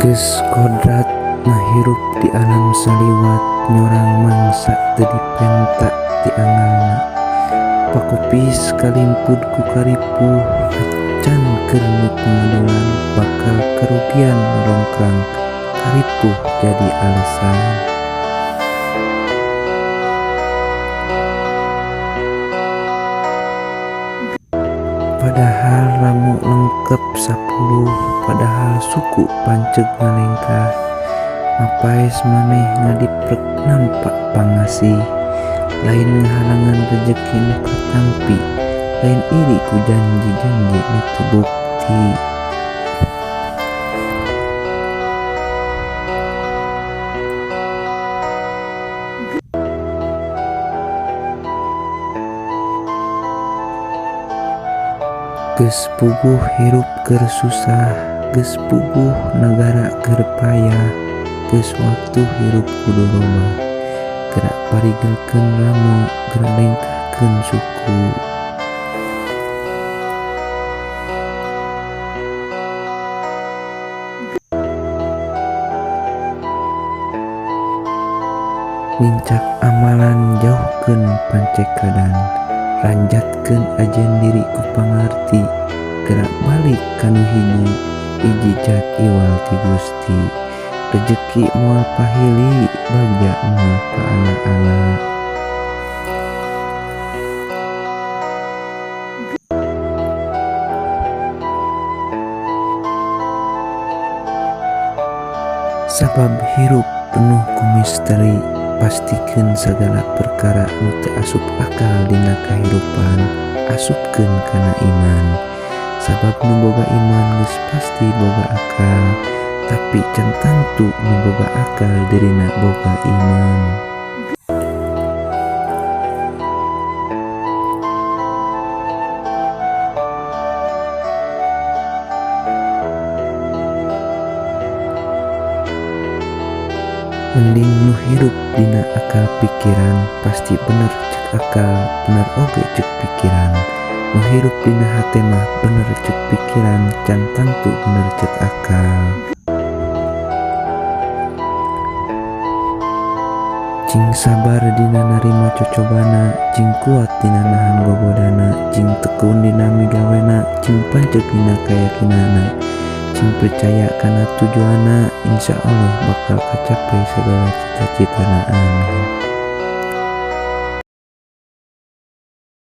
Geus kodratna hirup di alam saliwat nyorang mangsa teu dipenta ti angalna. Pakupis kalimpud ku karipuh acan keur nu pangadulan bakal karugian nalongkrang karipuh jadi alesan. Padahal ramo lengkep 10 padahal suku panceg ngalengkah mapaes maneh ngadiprek nampak pangasih lain ngahalangan rejeki nu katampi lain iri ku janji-janji nu teu bukti. Geus puguh hirup keur susah, geus puguh nagara keur payah, geus waktu hirup kudu robah. Gerak parigelkeun ramo, gerak lengkahkeun suku. Nincak amalan jauhkeun pancekadan, ranjatkeun ajen diri ku pangarti, gerak balik kanu hiji, hiji jat iwal ti Gusti. Rejeki moal pahili, bagja moal paala-ala. Sabab hirup penuh ku misteri, pastikeun sagala perkara nu teu asup akal dina kahirupan, asupkeun kana iman. Sabab nu boga iman geus pasti boga akal, tapi can tangtu nu boga akal dirina boga iman. Mending nu hirup dina akal pikiran, pasti bener cek akal, bener oge cek pikiran. Nu hirup dina hate mah bener cek pikiran, can tangtu bener cek akal. Cing sabar dina narima cocobana, cing kuat dina nahan gogodana, cing tekun dina migawena, cing panceg dina kayakinana, cing percaya kana tujuanna, insya Allah bakal kacapai segala cita-citana. Amin.